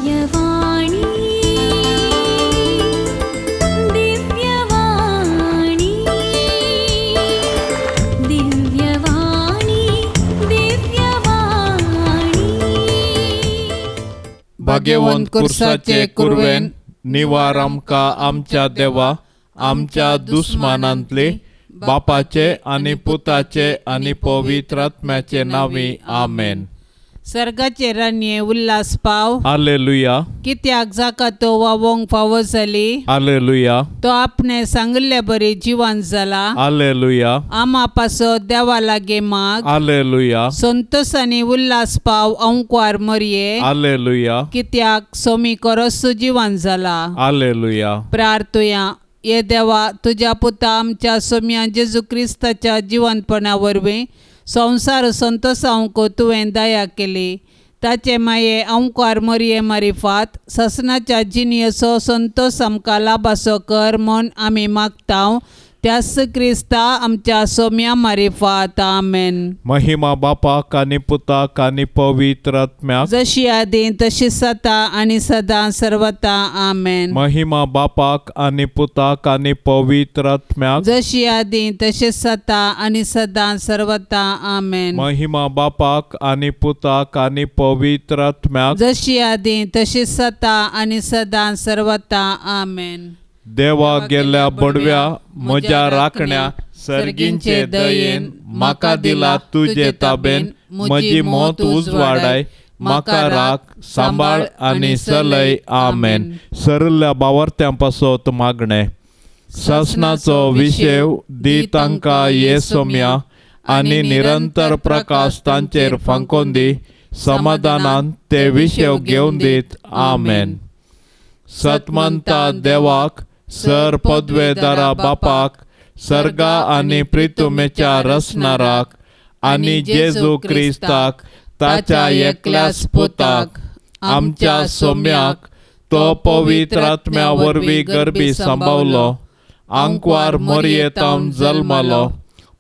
दिव्यवाणी, दिव्यवाणी, दिव्यवाणी, दिव्यवाणी. भाग्यवंत कुर्साचे कुरवेन निवार आमकां आमच्या देवा आमच्या दुस्मानांतले बापाचे आनी पुताचे आनी पवित्र आत्म्याचे नांवी आमेन. सर्गाचे राणये उल्हास पाव. आलेलुया. कित्याक जाका तो वावोंक फावो जाली. आलेलुया. तो आपणे सांगिल्ले बरी जिवन जाला. आलेलुया. आमा पासत देवा लागीं माग. आलेलुया. संतोष आनी उल्हास पाव अंकवार मरये. आलेलुया. कित्याक सोमी करस जिवन जाला. आलेलुया. प्रार्थुया. ये देवा, तुज्या पुता आमच्या सोम्या जेजू क्रिस्ताच्या जिवनपणा वरवीं संवसार संतोसावंक तुवें दया केली. ताचे माये अंकार मरये मारिफात ससनाच्या जिणयेचो संतोष आमकां लाभासो कर म्हूण आमी मागता त्याच क्रिस्ता आमच्या सोम्या मारिफात. आमेन. महिमा बापाक आनी पुताक आनी पवित्र आत्म्याक. जशी आदी तशी सता आनी सदां सर्वता. आमेन. महिमा बापाक आनी पुताक आनी पवित्र आत्म्याक. जशी आदी तशी सता आनी सदां सर्वता. आमेन. महिमा बापाक आनी पुताक आनी पवित्र आत्म्याक. जशी आदी तशी सता आनी सदां सर्वता. आमेन. देवा गेल्ल्या बडव्या म्हज्या राखण्या सर्गींचे दयेन म्हाका दिला तुजे ताबेन म्हजी मौत उजवाडाय म्हाका राख सांबाळ आनी सलय. आमेन. सरल्या बावर्त्यां पासत मागणें. सासणाचो विशेव दी तांकां ये सोम्या आनी निरंतर प्रकाश तांचेर फांकोन दी. समाधानान ते विशेव घेवन दीत. आमेन. सतमंता देवाक सर पदवेदारा बापाक सर्गा आनी प्रितुमेच्या रसनाराक आनी जेजू क्रिस्ताक ताच्या एकल्याच पुताक आमच्या सोम्याक तो पवित्र आत्म्या वरवीं गर्भी सांबावलो आंकवार मोरयेतावन जल्मलो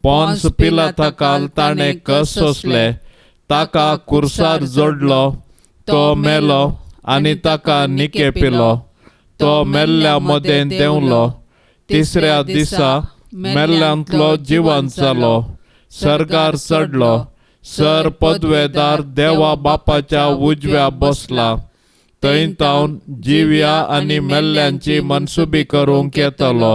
पोन्स पिलाताकाल ताणें कस सोंसले ताका कुर्सार जोडलो तो मेलो आनी ताका निके पिलो तो मेल्ल्या मदें देंवलो तिसऱ्या दिसा मेल्ल्यांतलो जिवन जालो सर्गार चडलो सर पदवेदार देवा बापाच्या उजव्या बसला थंय तावन जिव्या आनी मेल्ल्यांची मनसुबी करूंक येतलो.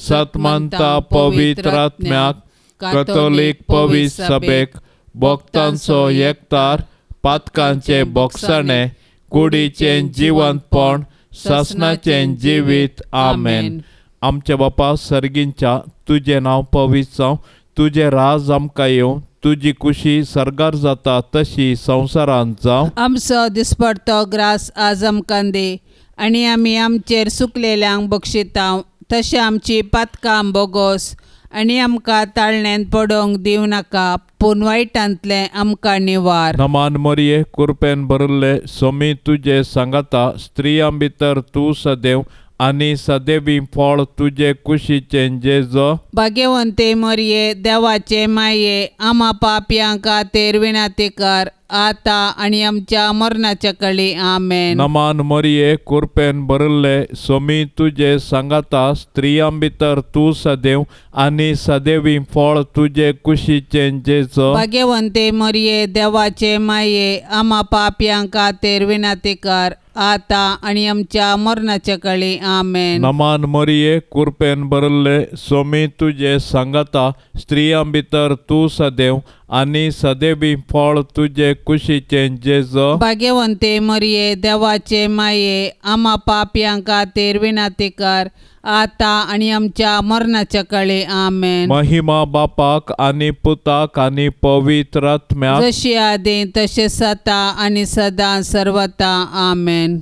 सतमंता पवित्र आत्म्याक कथोलीक पवित्र सभेक भक्तांचो एकतार पातकांचे बोगसाणे कुडीचें जिवंतपण सासणाचें जिवीत. आमेन. आमच्या बापा सर्गींच्या तुजें नांव पवित्र जावं, तुजें राज आमकां येवं, तुजी कुशी सर्गार जाता तशी संवसारांत जावं. आमचो दिसपडतो ग्रास आज आमकां दी आनी आमी आमचेर सुकलेल्यांक बक्षिता तशें आमची पातकां बोगोस आनी आमकां ताळण्यांत पडोवंक दिवं नाका पूण वायटांतलें आमकां निवार. नमान मरये कुरपेन भरिल्ले सोमी तुजे सांगाता स्त्रियां भितर तूं सदैव आनी सदैवी फळ तुजे कुशीचें जेजो. भाग्यवंते मरये देवाचे माये आमा पापयां खातीर विनाती कर आतां आनी आमच्या मरणाच्या कळी. आमेन. नमान मरये कुरपेन भरिल्ले सोमी तुजे सांगाता स्त्रियां भितर तूं सदैव आनी सदैवी फळ तुजे कुशीचें जेजो. भाग्यवंते मरये देवाचे माये आमा पापयां खातीर विनाती कर आतां आनी आमच्या मरणाच्या कळी. आमेन. नमान मरये कुरपेन भरिल्ले सोमी तुजे सांगाता स्त्रियां भितर तूं सदैव आनी सदैवी फळ तुजे कुशीचें जेजो. भाग्यवंते मरये देवाचे माये आमा पापयां खातीर विनाती कर आतां आनी आमच्या मरणाच्या कळी. आमेन. महिमा बापाक आनी पुताक आनी पवित्र आत्म्याक. जशी आदी तशें सता आनी सदां सर्वता. आमेन.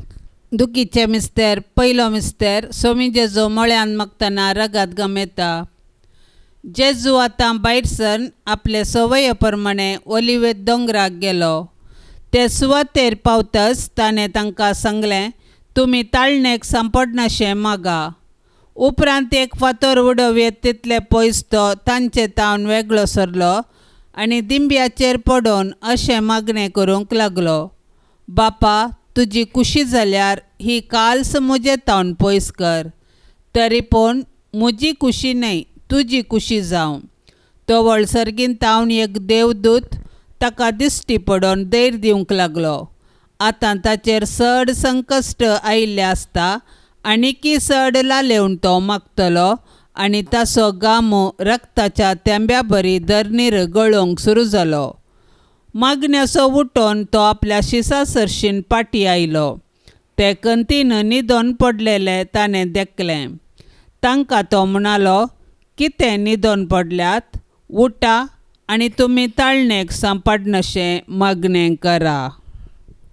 दुखीचे मिस्तेर पयलो मिस्तेर. सोमी जेजू मळ्यान मागतना रगात गमेता. जेजू आतां भायर सरून आपले संवये प्रमाणे ओलिवे दोंगराक गेलो. ते सुवातेर पावतच ताणें तांकां सांगलें, तुमी ताळणेक सांपडनाशें मागा. उपरांत एक फातर उडोवयेत तितले पयस तो तांचे तावन वेगळो सरलो आनी दिंब्याचेर पडून अशें मागणें करूंक लागलो, बापा तुजी कुशी जाल्यार ही काल्स म्हजे तावन पयस कर, तरी पूण म्हजी कुशी न्हय तुजी कुशी जावं. तो वळसर्गीन तावन एक देवदूत ताका दिश्टी पडून धैर्य दिवंक लागलो. आतां ताचेर चड संकश्ट आयिल्लें आसता आनीकी चड लालेवन तो मागतलो आनी ताचो गामो रक्ताच्या तेंब्या बरी धरणीर गळोवंक सुरू जालो. मागण्याचो उठोन तो आपल्या शिसा सरशीन पाटी आयलो. ते कंतीन न्हिदोन पडलेले ताणें देखलें. तांकां तो म्हणालो, कितें न्हिदोन पडल्यात? उठा आनी तुमी ताळणेक सांपडनाशें मागणें करा.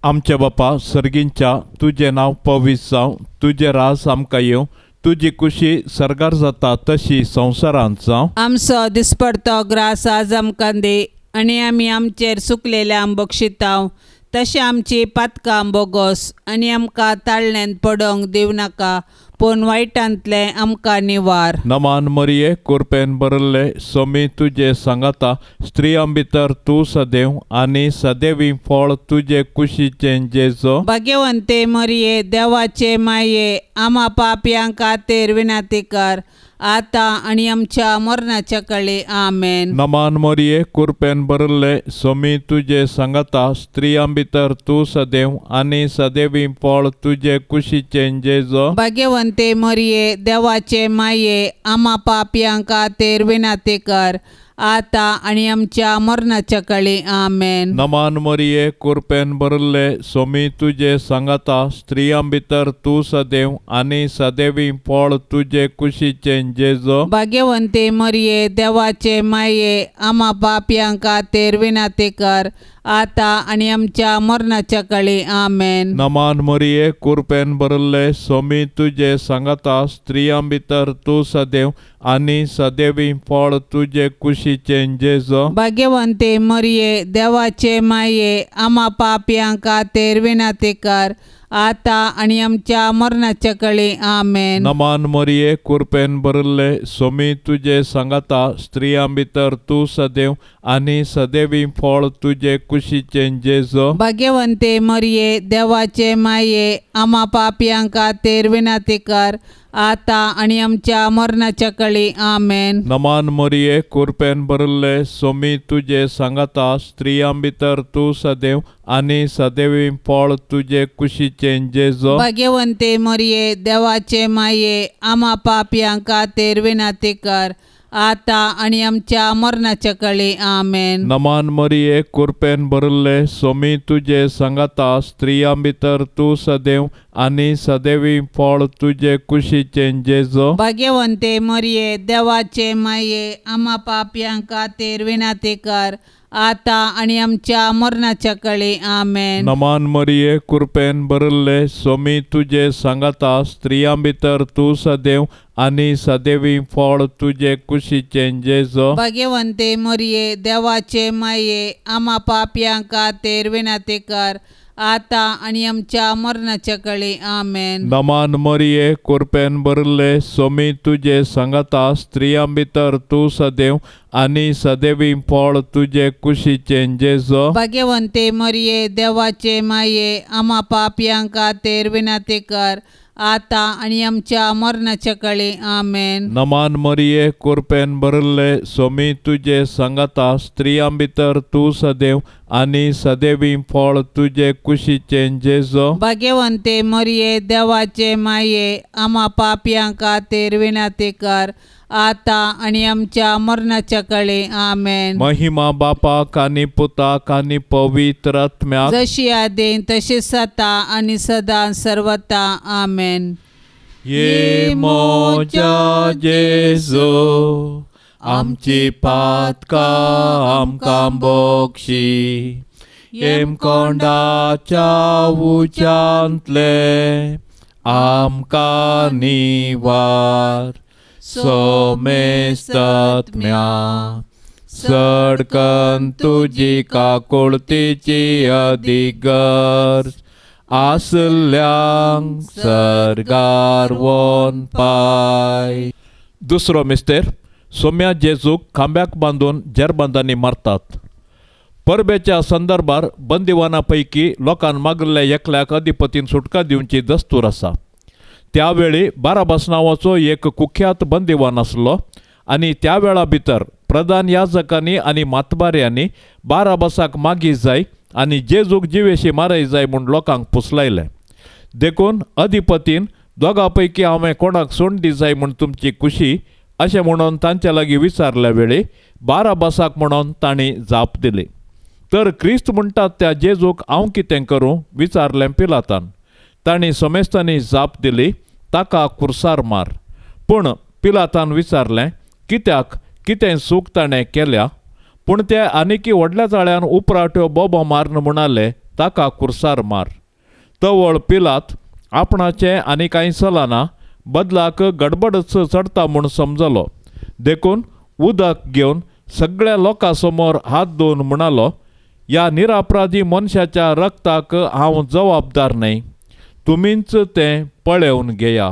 आमच्या बापा सर्गींच्या, तुजें नांव पवित्र जावं, तुजें राज आमकां येवं, तुजी कुशी सर्गार जाता तशी संवसारांत जावं. आमचो दिसपडतो ग्रास आज आमकां दी आनी आमी आमचेर सुकलेल्या बक्षितांव तशें आमची पातकां बोगोस आनी आमकां ताळण्यांत पडोवंक दिवं नाका, पूण वायटांतलें आमकां निवार. नमान मरिये, कुरपेन भरिल्ले, सोमी तुजे सांगाता, स्त्रियां भितर तूं सदैव आनी सदैवी फळ तुजे कुशीचें जेजो. भाग्यवंते मरिये, देवाचे माये, आमा पापयां खातीर विनंती कर, आतां आनी आमच्या मरणाच्या कळे. आमेन. नमान मरिये, कुरपेन भरिल्ले, सोमी तुजे सांगाता, स्त्रियां भितर तूं सदैव आनी सदैवी फळ तुजे कुशीचें जेजो. भाग्यवंते मरिये, देवाचे माये, आमा पापयां खातीर विनंती कर, आतां आनी आमच्या मरणाच्या कळे. आमेन. नमान मरिये, कुरपेन भरिल्ले, सोमी तुजे सांगाता, स्त्रियां भितर तूं सदैव आनी सदैवी फळ तुजे कुशीचें जेजो. भाग्यवंते मरिये, देवाचे माये, आमा पापयां खातीर विनंती कर, आतां आनी आमच्या मरणाच्या कळे. आमेन. नमान मरिये, कुरपेन भरिल्ले, सोमी तुजे सांगाता, स्त्रियां भितर तूं सदैव आनी सदैवी फळ तुजे कुशीचें जेजो. भाग्यवंते मरिये, देवाचे माये, आमा पापयां खातीर विनंती कर, आतां आनी आमच्या मरणाच्या कळे. आमेन. नमान मरिये, कुरपेन भरिल्ले, सोमी तुजे सांगाता, स्त्रियां भितर तूं सदैव आनी सदैवी फळ तुजे कुशीचें जेजो. भाग्यवंते मरिये, देवाचे माये, आमा पापयां खातीर विनंती कर, आतां आनी आमच्या मरणाच्या कळे. आमेन. नमान मरिये, कुरपेन भरिल्ले, सोमी तुजे सांगाता, स्त्रियां भितर तूं सदैव आनी सदैवी फळ तुजे कुशीचें जेजो. भाग्यवंते मरिये, देवाचे माये, आमा पापयां खातीर विनंती कर, आतां आनी आमच्या मरणाच्या कळे. आमेन. नमान मरिये, कुरपेन भरिल्ले, सोमी तुजे सांगाता, स्त्रियां भितर तूं सदैव आनी सदैवी फळ तुजे कुशीचें जेजो. भाग्यवंते मरिये, देवाचे माये, आमा पापयां खातीर विनंती कर, आतां आनी आमच्या मरणाच्या कळे. आमेन. नमान मरिये, कुरपेन भरिल्ले, सोमी तुजे सांगाता, स्त्रियां भितर तूं सदैव आनी सदैवी फळ तुजे कुशीचें जेजो. भाग्यवंते मरिये, देवाचे माये, आमा पापयां खातीर विनंती कर, आतां आनी आमच्या मरणाच्या कळे. आमेन. नमान मरिये, कुरपेन भरिल्ले, सोमी तुजे सांगाता, स्त्रियां भितर तूं सदैव आनी सदैवी फळ तुजे कुशीचें जेजो. भाग्यवंते मरिये, देवाचे माये, आमा पापयां खातीर विनंती कर, आतां आनी आमच्या मरणाच्या कळे. आमेन. नमान मरिये, कुरपेन भरिल्ले, सोमी तुजे सांगाता, स्त्रियां भितर तूं सदैव आनी सदैवी फळ तुजे कुशीचें जेजो. भाग्यवंते मरिये, देवाचे माये, आमा पापयां खातीर विनंती कर, आतां आनी आमच्या मरणाच्या कळे. आमेन. महिमा बापाक आनी पुताक आनी पवित्र आत्म्याक, जशी आदीं तशी सता आनी सदां सर्वता. आमेन. ये मोजा जेजू, आमची पातकां आमकां बोक्षी, येमकोंडाच्या उच्यांतले आमकां निवार, सोमेस्तात्म्या सडकन तुजी काकुळतीची अधिगर आसल्यांक सर्गार वोन पाय. दुसरो मिस्तेर, सोम्या जेजूक खांब्याक बांदून जेरबांदांनी मारतात. परबेच्या संदर्भार बंदिवाना पैकी लोकान मागिल्ल्या एकल्याक अधिपतीन सुटका दिवची दस्तूर आसा. त्यावेळी बाराबास नांवाचो एक कुख्यात बंदिवान आसलो आनी त्या वेळा भितर प्रधान याजकांनी आनी मातबाऱ्यांनी बाराबासाक मागी जाय आनी जेजूक जिवेशी मारय जाय म्हूण लोकांक पुसलायलें. देखून अधिपतीन दोगां पैकी हांवें कोणाक सोंड दी जाय म्हूण तुमची खुशी अशें म्हणून तांचे लागीं विचारल्या वेळी बाराबासाक म्हणून तांणी जाप दिली. तर क्रिस्त म्हणटात त्या जेजूक हांव कितें करूं विचारलें पिलातान. तांणी समेस्तांनी जाप दिली, ताका खुर्सार मार. पूण पिलातान विचारलें, कित्याक, कितें चूक ताणें केल्या? पूण ते आनीकी व्हडल्या ताळ्यान उपराट्यो बोबो मारून म्हणाले, ताका खुर्सार मार. तवळ पिलात आपणाचें आनी कांय चलना, बदलाक गडबडच चडटा म्हूण समजलो. देखून उदक घेवन सगळ्या लोकां समोर हात धुवन म्हणालो, ह्या निरापराधी मनशाच्या रक्ताक हांव जबाबदार न्हय, तुमीच तें पळोवन घेया.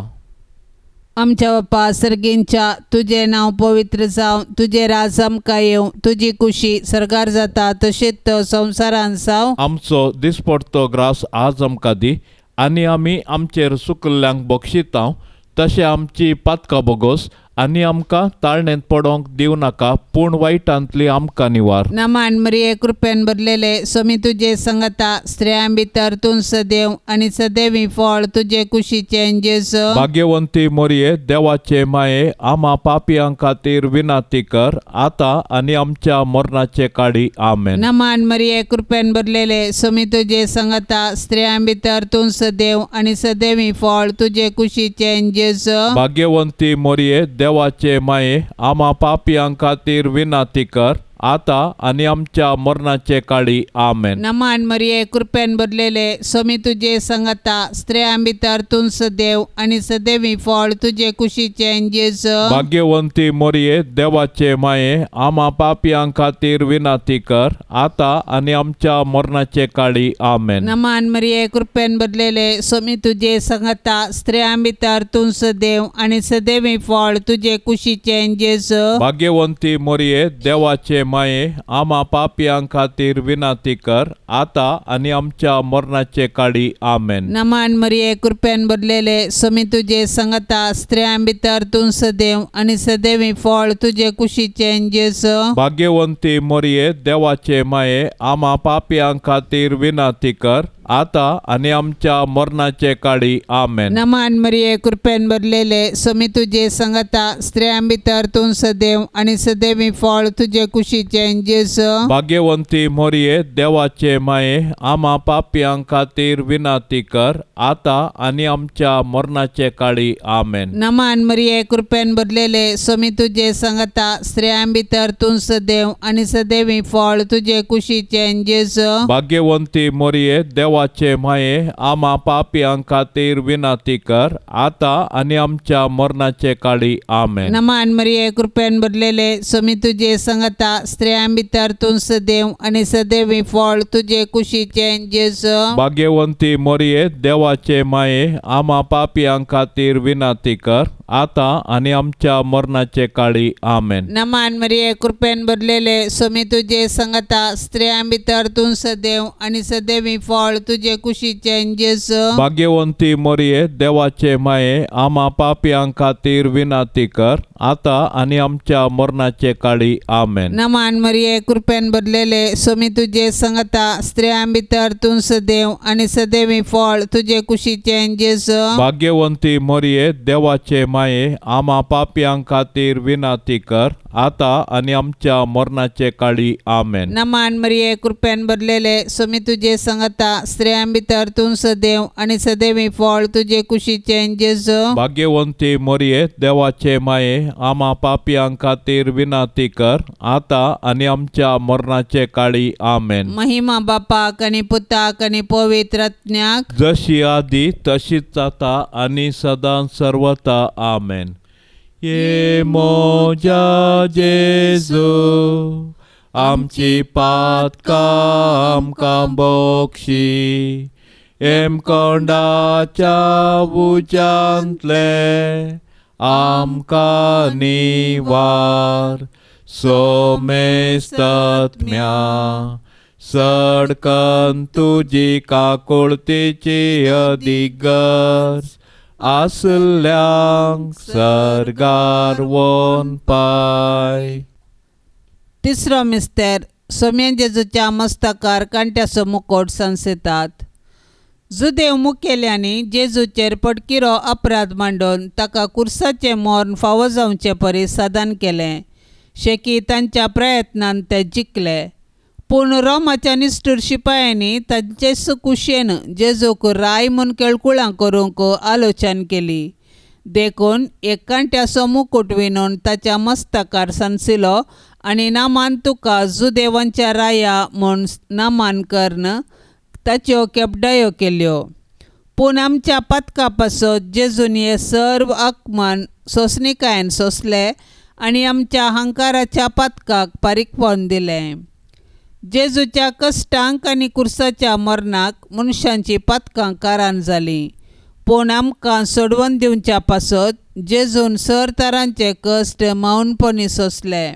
आमच्या बापा सर्गींच्या, तुजें नांव पवित्र जावं, तुजें राज आमकां येवं, तुजी कुशी सर्गार जाता तशेंच संवसारान जावं. आमचो दिसपडतो ग्रास आज आमकां दी आनी आमी आमचेर सुकल्ल्यांक बक्षितांव तशें आमची पातकां बोगोस आनी आमकां ताळणेंत पडोंक दिवं नाका, पूण वायटांतली आमकां निवार. नमान मरिये, कृपेन भरलेले, स्वामी तुजे संगता, स्त्रियां भितर तूं सदैव आनी सदैवी फळ तुजे कुशीचें जेजू. भाग्यवंती मोरये, देवाचे माये, आमा पापयां खातीर विनाती कर आतां आनी आमच्या मरणाचे काडी. आमेन. नमान मरिये, कृपेन भरलेले, स्वामी तुजे संगता, स्त्रियां भितर तूं सदैव आनी सदैवी फळ तुजे कुशीचें जेजू. भाग्यवंती मोरये, देवाचे माये, आमा पापयां खातीर विनाती कर आतां आनी आमच्या मरणाचे काडी. आमेन. नमान मरिये, कृपेन भरलेले, स्वामी तुजे संगता, स्त्रियां भितर तूं सदैव आनी सदैवी फळ तुजे कुशीचें जेजू. भाग्यवंती मोरये, देवाचे माये, आमा पापयां खातीर विनाती कर आतां आनी आमच्या मरणाचे काडी. आमेन. नमान मरिये, कृपेन भरलेले, स्वामी तुजे संगता, स्त्रियां भितर तूं सदैव आनी सदैवी फळ तुजे कुशीचें जेजू. भाग्यवंती मोरये, देवाचे माये, आमा पापयां खातीर विनाती कर आतां आनी आमच्या मरणाचे काडी. आमेन. नमान मरिये, कृपेन भरलेले, स्वामी तुजे संगता, स्त्रियां भितर तूं सदैव आनी सदैवी फळ तुजे कुशीचें जेजू. भाग्यवंती मोरये, देवाचे माये, आमा पापयां खातीर विनाती कर आतां आनी आमच्या मरणाचे काडी. आमेन. नमान मरिये, कृपेन भरलेले, स्वामी तुजे संगता, स्त्रियां भितर तूं सदैव आनी सदैवी फळ तुजे कुशीचें जेजू. भाग्यवंती मोरये, देवाचे माये, आमा पापयां खातीर विनाती कर आतां आनी आमच्या मरणाचे काडी. आमेन. नमान मरिये, कृपेन भरलेले, स्वामी तुजे संगता, स्त्रियां भितर तूं सदैव आनी सदैवी फळ तुजे कुशीचें जेजू. भाग्यवंती मोरये, देवाचे माये, आमा पापयां खातीर विनाती कर आतां आनी आमच्या मरणाचे काडी. आमेन. नमान मरिये, कृपेन भरलेले, स्वामी तुजे संगता, स्त्रियां भितर तूं सदैव आनी सदैवी फळ तुजे कुशीचें जेजू. भाग्यवंती मोरये, देवाचे माये, आमा पापयां खातीर विनाती कर आतां आनी आमच्या मरणाचे काडी. आमेन. नमान मरिये, कृपेन भरलेले, स्वामी तुजे संगता, स्त्रियां भितर तूं सदैव आनी सदैवी फळ तुजे कुशीचें जेजू. भाग्यवंती मोरये, देवाचे माये, आमा पापयां खातीर विनाती कर आतां आनी आमच्या मरणाचे काडी. आमेन. नमान मरिये, कृपेन भरलेले, स्वामी तुजे संगता, स्त्रियां भितर तूं सदैव आनी सदैवी फळ तुजे कुशीचें जेजू. भाग्यवंती मोरये, देवाचे माये, आमा पापयां खातीर विनाती कर आतां आनी आमच्या मरणाचे काडी. आमेन. नमान मरिये, कृपेन भरलेले, स्वामी तुजे संगता, स्त्रियां भितर तूं सदैव आनी सदैवी फळ तुजे कुशीचें जेजू. भाग्यवंती मोरये, देवाचे माये, आमा पापयां खातीर विनाती कर आतां आनी आमच्या मरणाचे काडी. आमेन. महिमा बापाक आनी पुताक आनी पवित्र आत्म्याक, जशी आदी तशीच आतां आनी सदां सर्वता. आमेन. ये मोजा जेजू, आमची पातकां आमकां बक्षी, हेमकोंडाच्या उज्यांतले आमकां निवार, सोमेस्तात्म्या सडकन तुजी काकुळतेची अदीक गरज आसल्ल्यांक सर्गार वोन पाय. तिसरो मिस्तेर सोम्या जेजूच्या मस्तकार कांट्याचो मुकोट सांसयतात. जुदेव मुखेल्यांनी जेजूचेर पडकिरो अपराध मांडून ताका कुर्साचें मर्ण फावो जावचे परी साधन केलें. शेकी तांच्या प्रयत्नान ते जिखले. पूण रोमाच्या निश्ठूर शिपायांनी तांचेच कुशेन जेजूक राय म्हूण केळकुळां करूंक आलोचन केली. देखून एक कांट्याचो मुकूट विणून ताच्या मस्तकार सांसिलो आनी नामान तुका जुदेवांच्या राया म्हूण नामान करून ताच्यो केपडायो केल्यो. पूण आमच्या पातका पासत जेजून हे सर्व आकमान सोंसणिकायेन सोंसले आनी आमच्या हंकाराच्या पातकाक पारीकपण दिलें. जेजूच्या कश्टांक आनी कुर्साच्या मरणाक मनशांची पातकां कारान जालीं. पूण आमकां सोडवून दिवच्या पासत जेजून सर तरांचे कश्ट मौनपणी सोंसले.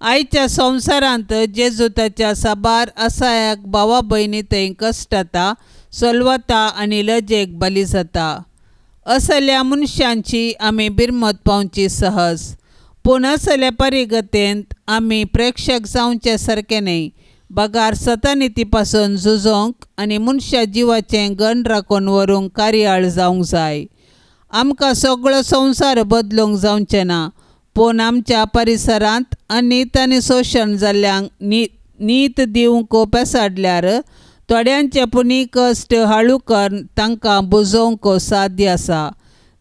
आयच्या संवसारांत जेजू ताच्या साबार असायाक भावा भयणी थंय कश्टता, सलवता आनी लजेक बली जाता. असल्या मनशांची आमी बिरमत पावची सहज. पूण असल्या परिगतेंत आमी प्रेक्षक जावचे सारकें न्हय, बगार सतानिती पासून झुजोवंक आनी मनशा जिवाचें गण राखून व्हरूंक कार्याळ जावंक जाय. आमकां सगळो संवसार बदलूंक जावचें ना, पूण आमच्या परिसरांत अनीत आनी शोशण जाल्ल्यांक नीत दिवंक पेसाडल्यार थोड्यांचे पुणी कश्ट हाळू करून तांकां बुजोवंक साध्य आसा.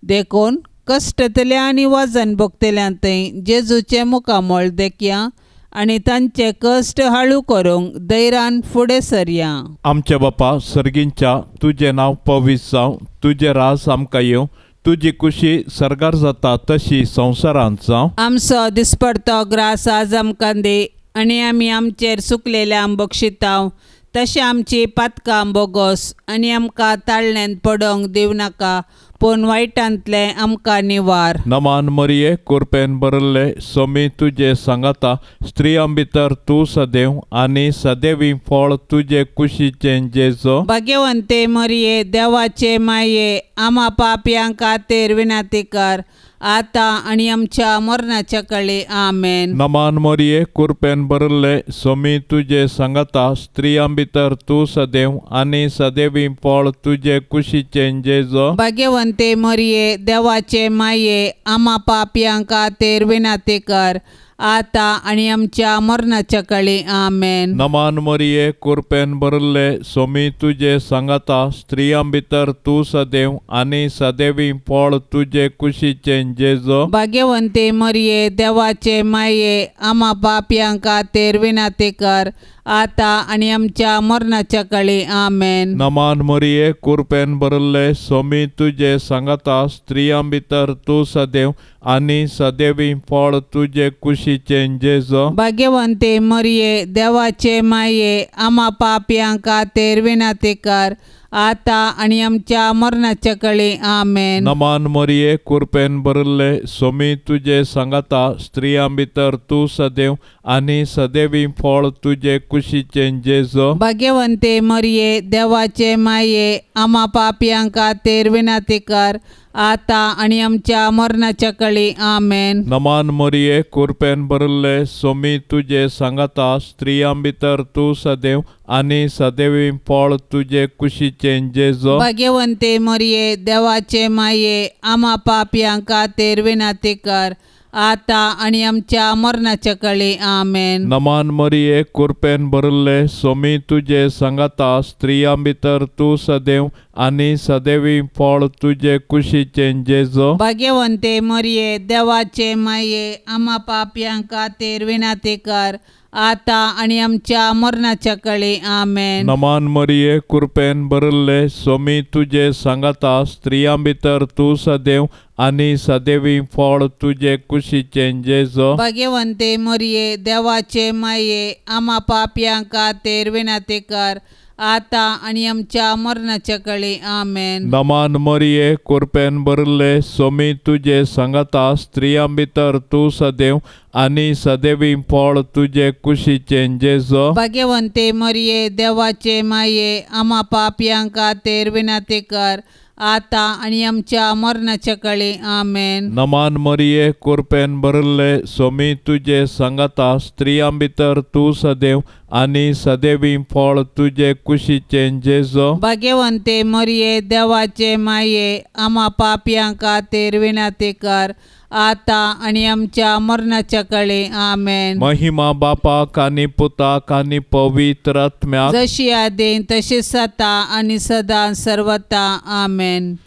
देखून कश्टतल्या आनी वजन भोगतल्यां थंय जेजूचें मुखामळ देखया आनी तांचे कश्ट हाळू करूंक धैर्यान फुडें सरया. आमच्या बापा सर्गींच्या, तुजें नांव पवित्र जावं, तुजें राज आमकां येवं, तुजी कुशी सर्गार जाता तशी संवसारांत जावं. आमचो दिसपडतो ग्रास आज आमकां दी आनी आमी आमचेर सुकलेल्यांक बक्षितांव तशें आमची पातकां बोगोस आनी आमकां ताळण्यांत पडोवंक दिवं नाका, पूण वायटांतलें आमकां निवार. नमान मरिये, कुरपेन भरिल्ले, सोमी तुजे सांगाता, स्त्रियां भितर तूं सदैव आनी सदैवी फळ तुजे कुशीचें जेजो. भाग्यवंते मरिये, देवाचे माये, आमा पापयां खातीर विनंती कर, आतां आनी आमच्या मरणाच्या कळे. आमेन. नमान मरिये, कुरपेन भरिल्ले, सोमी तुजे सांगाता, स्त्रियां भितर तूं सदैव आनी सदैवी फळ तुजे कुशीचें जेजो. भाग्यवंते मरिये, देवाचे माये, आमा पापयां खातीर विनंती कर, आतां आनी आमच्या मरणाच्या कळे. आमेन. नमान मरिये, कुरपेन भरिल्ले, सोमी तुजे सांगाता, स्त्रियां भितर तूं सदैव आनी सदैवी फळ तुजे कुशीचें जेजो. भाग्यवंते मरिये, देवाचे माये, आमा पापयां खातीर विनंती कर, आतां आनी आमच्या मरणाच्या कळे. आमेन. नमान मरिये, कुरपेन भरिल्ले, सोमी तुजे सांगाता, स्त्रियां भितर तूं सदैव आनी सदैवी फळ तुजे कुशीचें जेजो. भाग्यवंते मरिये, देवाचे माये, आमा पापयां खातीर विनंती कर, आतां आनी आमच्या मरणाच्या कळे. आमेन. नमान मरिये, कुरपेन भरिल्ले, सोमी तुजे सांगाता, स्त्रियां भितर तूं सदैव आनी सदैवी फळ तुजे कुशीचें जेजो. भाग्यवंते मरिये, देवाचे माये, आमा पापयां खातीर विनंती कर, आतां आनी आमच्या मरणाच्या कळे. आमेन. नमान मरिये, कुरपेन भरिल्ले, सोमी तुजे सांगाता, स्त्रियां भितर तूं सदैव आनी सदैवी फळ तुजे कुशीचें जेजो. भाग्यवंते मरिये, देवाचे माये, आमा पापयां खातीर विनंती कर, आतां आनी आमच्या मरणाच्या कळे. आमेन. नमान मरिये, कुरपेन भरिल्ले, सोमी तुजे सांगाता, स्त्रियां भितर तूं सदैव आनी सदैवी फळ तुजे कुशीचें जेजो. भाग्यवंते मरिये, देवाचे माये, आमा पापयां खातीर विनंती कर, आतां आनी आमच्या मरणाच्या कळे. आमेन. नमान मरिये, कुरपेन भरिल्ले, सोमी तुजे सांगाता, स्त्रियां भितर तूं सदैव आनी सदैवी फळ तुजे कुशीचें जेजो. भाग्यवंते मरिये, देवाचे माये, आमा पापयां खातीर विनंती कर, आतां आनी आमच्या मरणाच्या कळी. आमेन. नमान मरिये, कुरपेन भरिल्ले, सोमी तुजे सांगाता, स्त्रियां भितर तूं सदैव आनी सदैवी फळ तुजे कुशीचें जेजो. भाग्यवंते मरिये, देवाचे माये, आमा पापयांक खातीर विनंती कर, आतां आनी आमच्या मरणाच्या कळी. आमेन. नमान मरिये, कुरपेन भरिल्ले, सोमी तुजे सांगाता, स्त्रियां भितर तूं सदैव आनी सदैवी फळ तुजे कुशीचें जेजो. भाग्यवंते मरिये, देवाचे माये, आमा पापयांक खातीर विनंती कर, आतां आनी आमच्या मरणाच्या कळी. आमेन. महिमा बापाक आनी पुताक आनी पवित्र आत्म्याक, जशी आदीं तशी सता आनी सदां सर्वता. आमेन.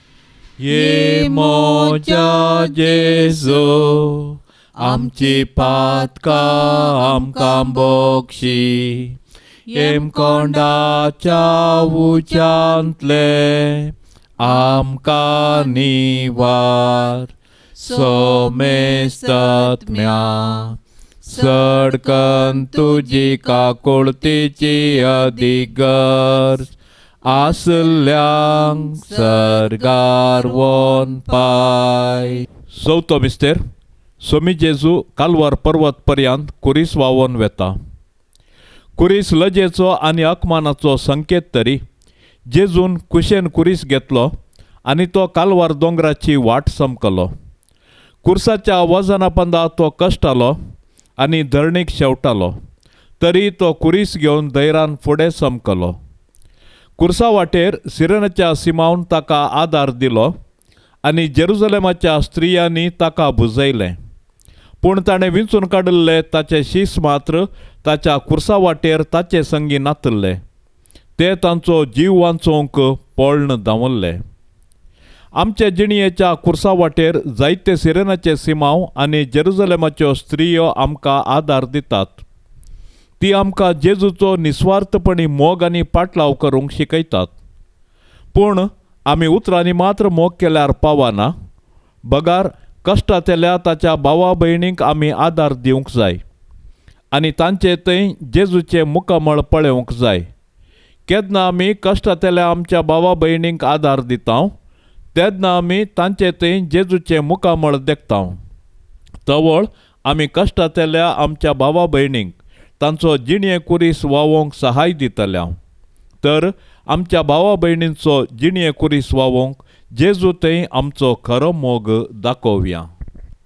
ये मोजा जेजू, आमची पातकां आमकां बोक्षी, येमकोंडाच्या उज्यांतले आमकां निवार, सोमेस्तात्म्या सडकन तुजी काकुळतीची अधिगर आसल्यांक सर्गार वोन पाय. चवथो मिस्तेर. सोमी जेजू कालवार पर्वत पर्यंत कुरीस व्हांवोन वेता. कुरीस लजेचो आनी अकमानाचो संकेत तरी जेजून कुशेन कुरीस घेतलो आनी तो कालवार दोंगराची वाट समकलो. कुर्साच्या वजना पंदा तो कश्टालो आनी धरणीक शेवटालो, तरी तो कुरीस घेवन धैरान फुडें समकलो. कुर्सा वाटेर सिरनाच्या सिमावन ताका आदार दिलो आनी जेरुजलेमाच्या स्त्रियांनी ताका भुजयलें. पूण ताणें विंचून काडिल्ले ताचे शीस मात्र ताच्या कुर्सा वाटेर ताचे संगी नातिल्ले. ते तांचो जीव वांचोवंक पळण धांवल्ले. आमच्या जिणयेच्या कुर्सा वाटेर जायते सिरेनाचे सिमांव आनी जेरुजलेमाच्यो स्त्रियो आमकां आदार दितात. ती आमकां जेजूचो निस्वार्थपणी मोग आनी पाटलाव करूंक शिकयतात. पूण आमी उतरांनी मात्र मोग केल्यार पावना, बगार कश्टांतल्या ताच्या भावा भयणींक आमी आदार दिवंक जाय आनी तांचे थंय जेजूचें मुखामळ पळोवंक जाय. केन्ना आमी कश्टांतल्या आमच्या भावा भयणींक आदार दिता तेन्ना आमी तांचे थंय जेजूचें मुखामळ देखता. तवळ आमी कश्टांतल्या आमच्या भावा भयणींक तांचो जिणये कुरीस व्हांवोवंक सहाय दितल्या. तर आमच्या भावा भयणींचो जिणये कुरीस व्हांवोवंक जेजू थंय आमचो खरो मोग दाखोवया.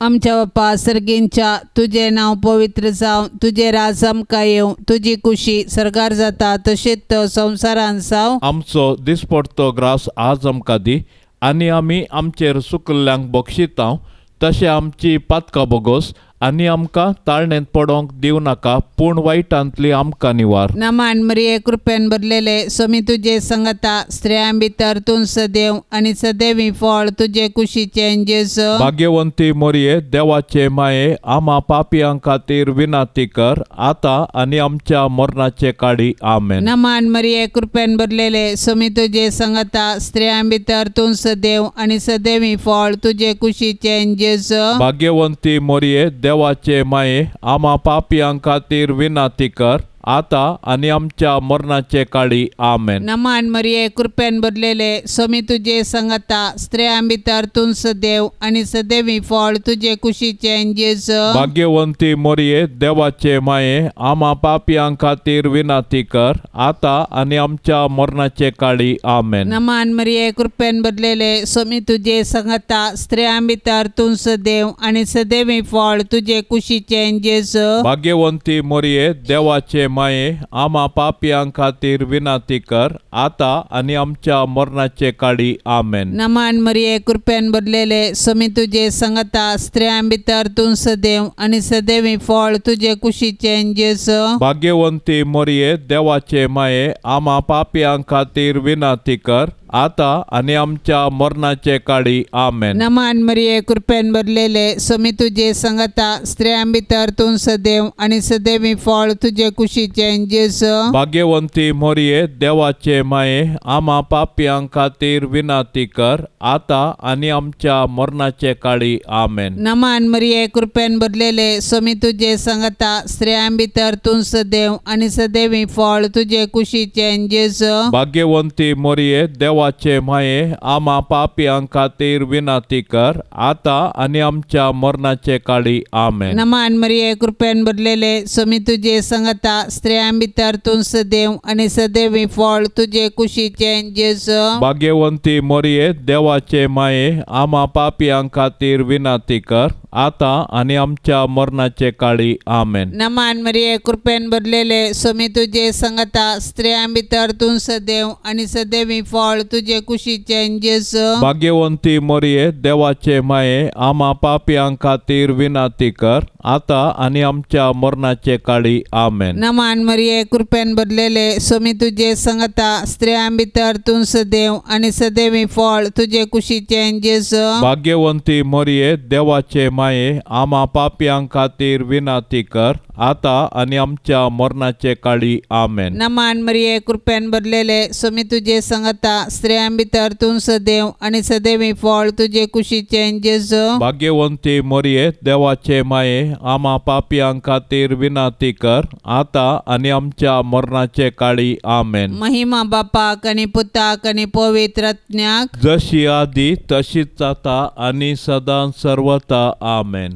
आमच्या बापा सर्गींच्या, तुजें नांव पवित्र जावं, तुजें राज आमकां येवं, तुजी कुशी सर्गार जाता तशेंच तो संवसारान जावं. आमचो दिसपडतो ग्रास आज आमकां दी आनी आमी आमचेर सुकल्ल्यांक बक्षिता तशें आमची पातकां बोगोस आनी आमकां ताळणेंत पडोंक दिवं नाका, पूण वायटांतली आमकां निवार. नमान मरिये, कृपेन भरलेले, सोमी तुजे संगता, स्त्रियां भितर तूं सदैव आनी सदैवी फळ तुजे कुशीचें जेजू. भाग्यवंती मोरये, देवाचे माये, आमा पापयां खातीर विनंती कर, आतां आनी आमच्या मरणाचे काडी. आमेन. नमान मरिये, कृपेन भरलेले, सोमी तुजे संगता, स्त्रियां भितर तूं सदैव आनी सदैवी फळ तुजे कुशीचें जेजू. भाग्यवंती मोरये, देवाचे माये, आमा पापयां खातीर विनंती कर, आतां आनी आमच्या मरणाचे काडी. आमेन. नमान मरिये, कृपेन भरलेले, सोमी तुजे संगता, स्त्रियां भितर तूं सदैव आनी सदैवी फळ तुजे कुशीचें जेजू. भाग्यवंती मोरये, देवाचे माये, आमा पापयां खातीर विनंती कर, आतां आनी आमच्या मरणाचे काडी. आमेन. नमान मरिये, कृपेन भरलेले, सोमी तुजे संगता, स्त्रियां भितर तूं सदैव आनी सदैवी फळ तुजे कुशीचें जेजू. भाग्यवंती मोरये, देवाचे माये, आमा पापयां खातीर विनंती कर, आतां आनी आमच्या मरणाचे काडी. आमेन. नमान मरिये, कृपेन भरलेले, सोमी तुजे संगता, स्त्रियां भितर तूं सदैव आनी सदैवी फळ तुजे कुशीचें जेजू. भाग्यवंती मोरये, देवाचे माये, आमा पापयां खातीर विनंती कर, आतां आनी आमच्या मरणाचे काळी. आमेन. नमान मरिये, कृपेन भरलेले, स्वामी तुजे संगता, स्त्रियां भितर तूं सदैव आनी सदैवी फळ तुजे कुशीचें जेजू. भाग्यवंती मोरये, देवाचे माये, आमा पापयां खातीर विनाती कर, आतां आनी आमच्या मरणाचे काळी. आमेन. नमान मरिये, कृपेन भरलेले, स्वामी तुजे संगता, स्त्रियां भितर तूं सदैव आनी सदैवी फळ तुजे कुशीचें जेजू. भाग्यवंती मोरये, देवाचे माये, आमा पापयां खातीर विनाती कर, आतां आनी आमच्या मरणाचे काळी. आमेन. नमान मरिये, कृपेन भरलेले, स्वामी तुजे संगता, स्त्रियां भितर तूं सदैव आनी सदैवी फळ तुजे कुशीचें जेजू. भाग्यवंती मोरये, देवाचे माये, आमा पापयां खातीर विनाती कर, आतां आनी आमच्या मरणाचे काळी. आमेन. नमान मरिये, कृपेन भरलेले, स्वामी तुजे संगता, स्त्रियां भितर तूं सदैव आनी सदैवी फळ तुजे कुशीचें जेजू. भाग्यवंती मोरये, देवाचे माये, आमा पापयां खातीर विनाती कर, आतां आनी आमच्या मरणाचे काळी. आमेन. नमान मरिये, कृपेन भरलेले, स्वामी तुजे संगता, स्त्रियां भितर तूं सदैव आनी सदैवी फळ तुजे कुशीचें जेजू. भाग्यवंती मोरये, देवाचे माये, आमा पापयां खातीर विनाती कर, आतां आनी आमच्या मरणाचे काळी. आमेन. नमान मरिये, कृपेन भरलेले, स्वामी तुजे संगता, स्त्रियां भितर तूं सदैव आनी सदैवी फळ तुजे कुशीचें जेजू. भाग्यवंती मोरये, देवाचे माये, आमा पापयां खातीर विनाती कर, आतां आनी आमच्या मरणाचे काळी. आमेन. महिमा बापाक आनी पुताक आनी पवित्र आत्म्याक, जशी आदी तशीच जाता आनी सदां सर्वता. आमेन.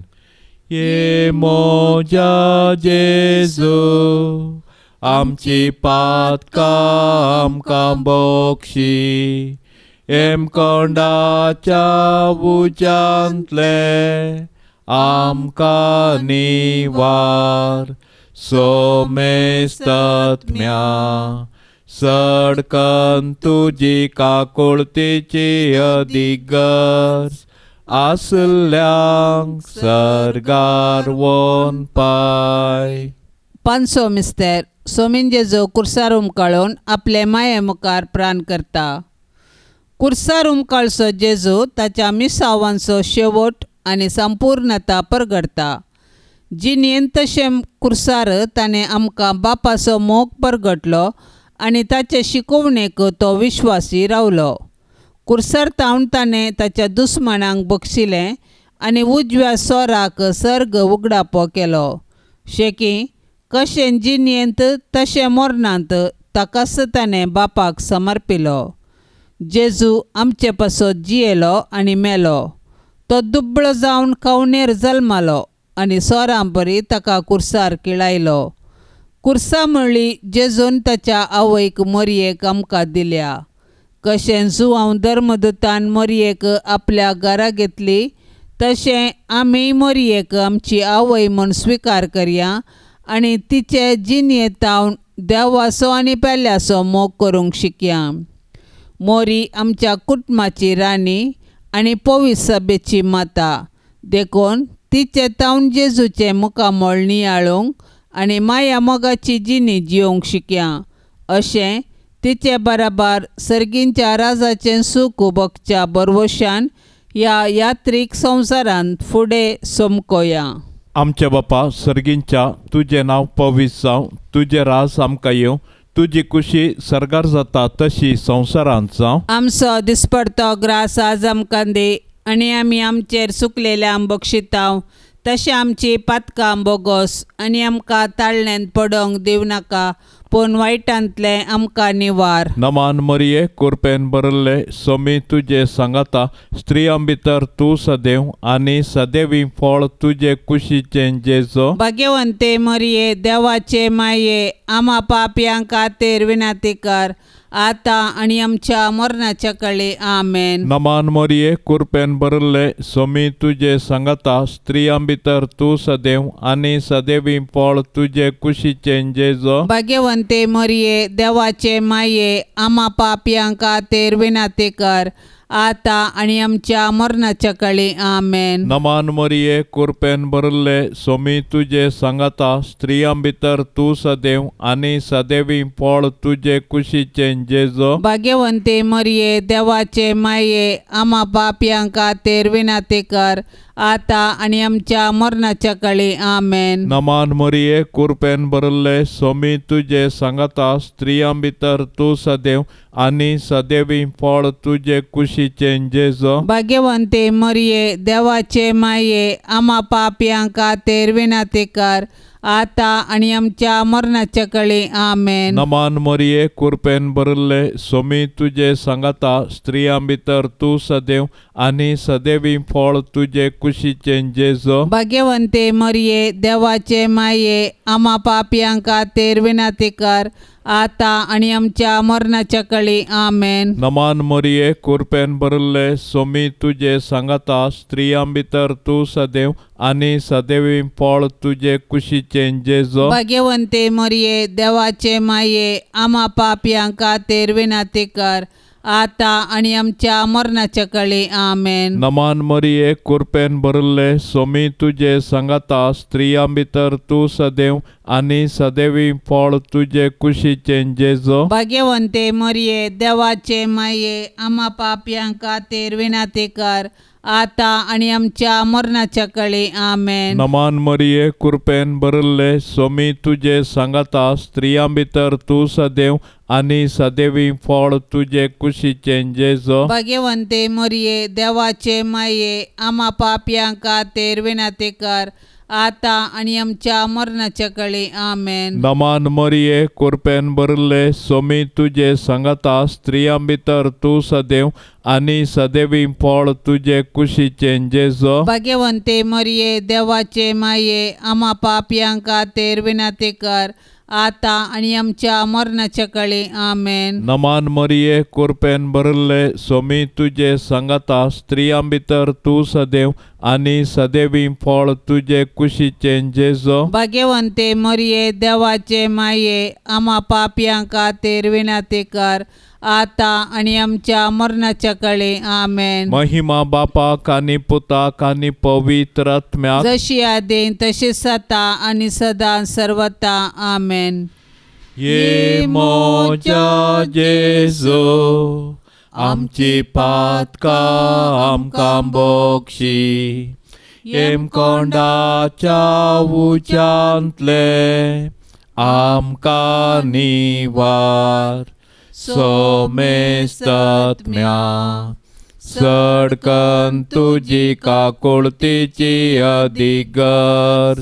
ये मोजा जेजू, आमची पातकां आमकां बक्षी, हेमकोंडाच्या उज्यांतले आमकां निवार, सोमेस्तत्म्या सडकन तुजी काकुळतीची अदिगर्ज आसल्यांक सर्गार वोन पाय. पांचसो मिस्तेर. सोमीन जेजू कुर्सार उमकाळून आपले माये मुखार प्राण करता. कुर्सार उमकाळचो जेजू ताच्या मिसावांचो शेवट आनी संपूर्णता परगडता. जिणेंत तशें कुर्सार ताणें आमकां बापाचो मोग परगटलो आनी ताचे शिकोवणेक तो विश्वासी रावलो. कुर्सार तावन ताणें ताच्या दुस्मानांक बक्षिलें आनी उजव्या सोराक सर्ग उगडापो केलो. शेकी कशें जिणेंत तशें मरणांत ताकाच ताणें बापाक समर्पिलो. जेजू आमचे पासत जियेलो आनी मेलो. तो दुबळो जावन कवनेर जल्मालो आनी सोरां बरी ताका कुर्सार किळायलो. कुर्सा म्हणली जेजून ताच्या आवयक मोरयेक आमकां दिल्या. कशें जुवांव धर्मदूतान मोरयेक आपल्या घरा घेतली तशें आमी मोरयेक आमची आवय म्हूण स्विकार करया आनी तिचे जिणेंत देवाचो आनी पेल्याचो मोग करूंक शिकया. मोरी आमच्या कुटुंबाची राणी आनी पवित्र सभेची माता, देखून तिचे तावन जेजूचें मुखामळ नियाळूंक आनी माया मोगाची जिणी जियोंक शिकया. अशें तिचे बराबर सर्गींच्या राजाचें सूख भोगच्या बरवशान ह्या यात्रीक संवसारांत फुडें सोमकोया. आमच्या बापा सर्गींच्या, तुजें नांव पवित्र जावं, तुजें राज आमकां येवं, तुजी कुशी सर्गार जाता तशी संवसारांत जावं. आमचो दिसपडतो ग्रास आज आमकां दी आनी आमी आमचेर सुकलेल्यांक बक्षितांव तशें आमची पातकां बोगोस आनी आमकां ताळण्यांत पडोंक दिवं नाका, पूण वायटांतलें आमकां निवार. नमान मरिये, कुरपेन भरिल्ले, सोमी तुजे सांगाता, स्त्रियां भितर तूं सदैव आनी सदैवी फळ तुजे कुशीचें जेजो. भाग्यवंते मरिये, देवाचे माये, आमा पापयां खातीर विनंती कर, आतां आनी आमच्या मरणाच्या कळे. आमेन. नमान मरिये, कुरपेन भरिल्ले, सोमी तुजे सांगाता, स्त्रियां भितर तूं सदैव आनी सदैवी फळ तुजे कुशीचें जेजो. भाग्यवंते मरिये, देवाचे माये, आमा पापयां खातीर विनंती कर, आतां आनी आमच्या मरणाच्या काळी आमेन. नमान मरिये कुरपेन भरिल्ले सोमी तुजे सांगाता स्त्रियां भितर तूं सदैव आनी सदैवी फळ तुजे कुशीचें जेजो. भाग्यवंती मरिये देवाचे माये आमा पापयां खातीर विनंती कर आतां आनी आमच्या मरणाच्या काळी आमेन. नमान मरिये कुरपेन भरिल्ले सोमी तुजे सांगाता स्त्रियां भितर तूं सदैव आनी सदैवी फळ तुजे कुशीचें जेजो. भाग्यवंती मरिये देवाचे माये आमा पापयां खातीर विनंती कर आतां आनी आमच्या मरणाच्या काळी आमेन. नमान मरिये कुरपेन भरिल्ले सोमी तुजे सांगाता स्त्रियां भितर तूं सदैव आनी सदैवी फळ तुजे कुशीचें जेजो. भाग्यवंती मरिये देवाचे माये आमा पापयां खातीर विनंती कर आतां आनी आमच्या मरणाच्या काळी आमेन. नमान मरिये कुरपेन भरिल्ले सोमी तुजे सांगाता स्त्रियां भितर तूं सदैव आनी सदैवी फळ तुजे कुशीचें जेजो. भाग्यवंती मरिये देवाचे माये आमा पापयां खातीर विनंती कर आतां आनी आमच्या मरणाच्या काळी आमेन. नमान मरिये कुरपेन भरिल्ले सोमी तुजे सांगाता स्त्रियां भितर तूं सदैव आनी सदैवी फळ तुजे कुशीचें जेजो. भाग्यवंती मरिये देवाचे माये आमा पापयां खातीर विनंती कर आतां आनी आमच्या मरणाच्या काळी आमेन. नमान मरिये कुरपेन भरिल्ले सोमी तुजे सांगाता स्त्रियां भितर तूं सदैव आनी सदैवी फळ तुजे कुशीचें जेजो. भाग्यवंती मरिये देवाचे माये आमा पापयां खातीर विनंती कर आतां आनी आमच्या मरणाच्या काळी आमेन. नमान मरिये कुरपेन भरिल्ले सोमी तुजे सांगाता स्त्रियां भितर तूं सदैव आनी सदैवी फळ तुजे कुशीचें जेजो. भाग्यवंती मरिये देवाचे माये आमा पापयां खातीर विनंती कर आतां आनी आमच्या मरणाच्या काळी आमेन. नमान मरिये कुरपेन भरिल्ले सोमी तुजे सांगाता स्त्रियां भितर तूं सदैव आनी सदैवी फळ तुजे कुशीचें जेजो. भाग्यवंती मरिये देवाचे माये आमा पापयां खातीर विनंती कर आतां आनी आमच्या मरणाच्या काळी आमेन. महिमा बापाक आनी पुताक आनी पवित्र आत्म्याक, जशी आदीं तशी सता आनी सदां सर्वता आमेन. ये मोजा जेजू आमची पातकां आमकां बोक्षी येमकोंडाच्या उच्यांतले आमकां निवार सोमेस्तात्म्या सडकन तुजी काकुळतीची अधिगर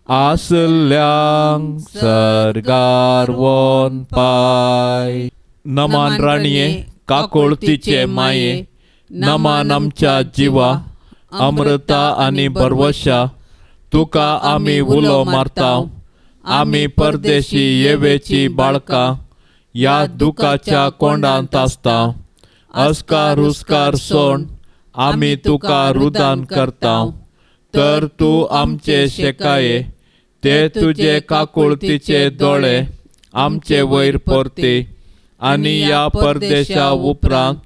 आसल्यांक सर्गार वोन पाय. नमान राणये काकुळतीचे माये, नमान आमच्या जिवा अमृता आनी भरवशा, तुका आमी उलो मारता. आमी परदेशी येवेची बाळकां ह्या दुखाच्या कोंडांत आसता. अस्कार हुस्कार सोण आमी तुका रुदान करता, तर तूं आमचे शेकाये ते तुजे काकुळतीचे दोळे आमचे वयर परती आनी ह्या परदेशा उपरांत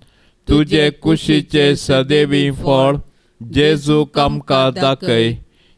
तुजे कुशीचे सदैवी फळ जेजू आमकां दाखय.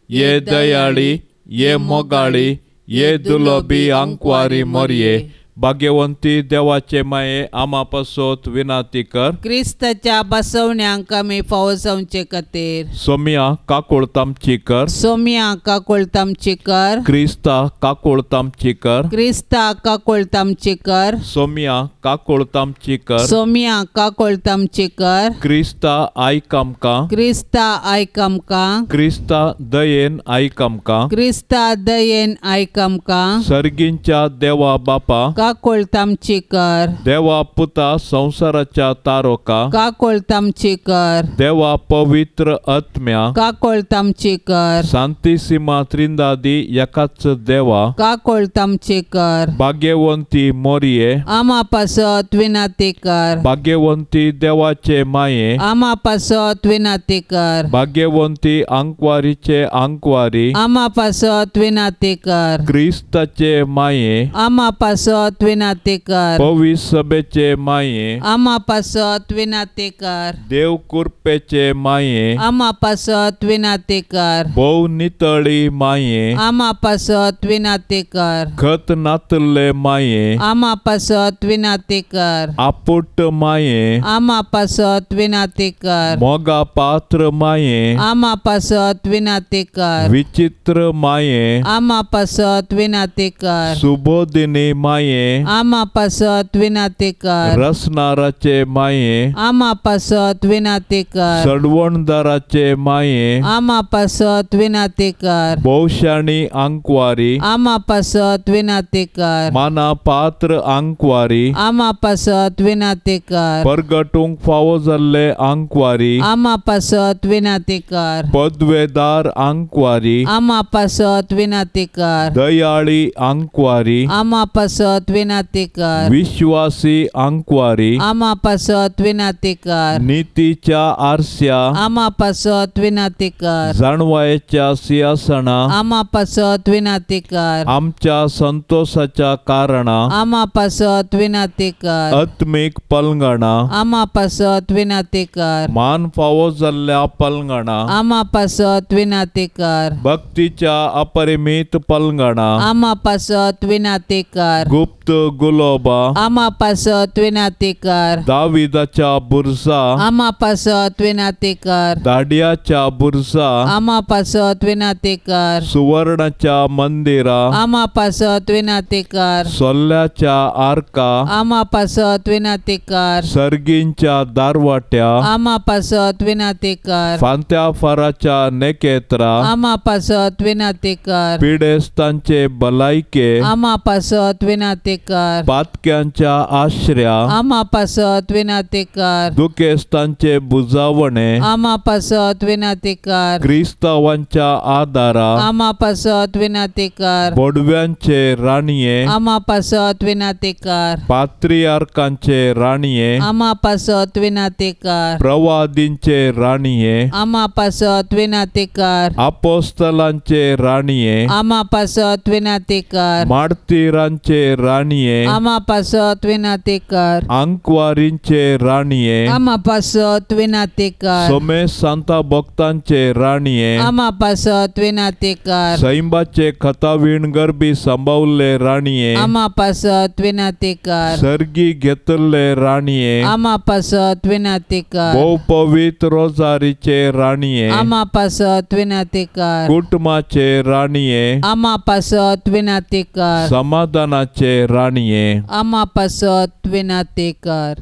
ये दयाळी, ये मोगाळी, ये दुलोबी आंकवारी मोरये, भाग्यवंती देवाचे माये आमा पासत विनाती कर. क्रिस्ताच्या बसवण्यांक आमी फावो जावचे खातीर. सोमिया काकुळत आमची कर. सोमिया काकुळत आमची कर. क्रिस्ता काकुळत आमची कर. क्रिस्ता काकुळत आमची कर. सोमिया काकुळत आमची कर. सोमिया काकुळत आमची कर. क्रिस्ता आयक आमकां. क्रिस्ता आयक आमकां. क्रिस्ता दयेन आयक आमकां. क्रिस्ता दयेन आयक आमकां. सर्गींच्या देवा बापा काकुळत आमची कर. देवा पुता संवसाराच्या तारोका काकुळत आमची कर. देवा पवित्र आत्म्या काकुळत आमची कर. शांतीसीमा त्रिंदादी एकाच देवा काकुळत आमची कर. भाग्यवंती मोरये आमा पासत विनंती कर. भाग्यवंती देवाचे माये आमा पासत विनंती कर. भाग्यवंती आंकवारीचे आंकवारी आमा पासत विनंती कर. क्रिस्ताचे माये आमा पासत पासत विनाती कर। पवित्र सभेचे माये आमा पासत विनाती कर। देव कृपेचे माये आमा पासत विनाती कर। भोव नितळी माये आमा पासत विनाती कर। खत नातल्ले माये आमा पासत विनाती कर। आपुट माये आमा पासत विनाती कर। मोगा पात्र माये आमा पासत विनाती कर। विचित्र माये आमा पासत विनाती कर। सुबोधिनी माये आमा पासत विनाती कर। रसनाराचे माये आमा पासत विनाती कर। सडवणदाराचे माये आमा पासत विनाती कर। भोवशाणी आंकवारी आमा पासत विनाती कर। माना पात्र आंकवारी आमा पासत विनाती कर। परगटूंक फावो जाल्ले आंकवारी आमा पासत विनाती कर। पदवेदार आंकवारी आमा पासत विनाती कर। दयाळी आंकवारी आमा पासत विनाती कर। विश्वासी आंकवारी आमा पासत विनाती कर। नितीच्या आरस्या आमा पासत विनाती कर। जाणवायेच्या सिंहासना आमा पासत विनाती कर। आमच्या संतोषाच्या कारणा आमा पासत विनाती कर। आत्मीक पलंगणा आमा पासत विनाती कर। मान फावो जाल्ल्या पलंगणा आमा पासत विनाती कर। भक्तीच्या अपरिमित पलंगणा आमा पासत विनाती कर। गुप्त गुलोबा आमा पासत विनाती कर। दाविदाच्या बुरजा आमा पासत विनाती कर। दाडियाच्या बुरजा आमा पासत विनाती कर। सुवर्णाच्या मंदिरा आमा पासत विनाती कर। सोल्ल्याच्या आरका आमा पासत विनाती कर। सर्गींच्या दारवाट्या आमा पासत विनाती कर। फांत्या फाराच्या नेकेत्रा आमा पासत विनाती कर। पिडेस्तांचे भलायके आमा पासत विनाती कर। पातक्यांच्या आश्र्या आमा पासत विनाती कर। दुखेस्तांचे बुजावणे आमा पासत विनाती कर। क्रिस्तावांच्या आदारा आमा पासत विनाती कर। बोडव्यांचे राणये आमा पासत विनाती कर। पात्रियार्कांचे राणये आमा पासत विनाती कर। प्रवादींचे राणये आमा पासत विनाती कर। अपोस्तलांचे राणये आमा पासत विनाती कर। मार्तीरांचे राणये आमा पासत विनाती कर। आंकवारींचे राणये आमा पासत विनाती कर। सोमेश सांता भक्तांचे राणये आमा पासत विनाती कर। सैंबाचे खतावीण गरबी सांबावल्ले राणये आमा पासत विनाती कर। सर्गी घेतल्ले राणये आमा पासत विनाती कर। भोव पवित्र रोजारीचे राणये आमा पासत विनाती कर। कुटुंबाचे राणये आमा पासत विनाती कर। समाधानाचे राणये आमा पासत विनाती कर।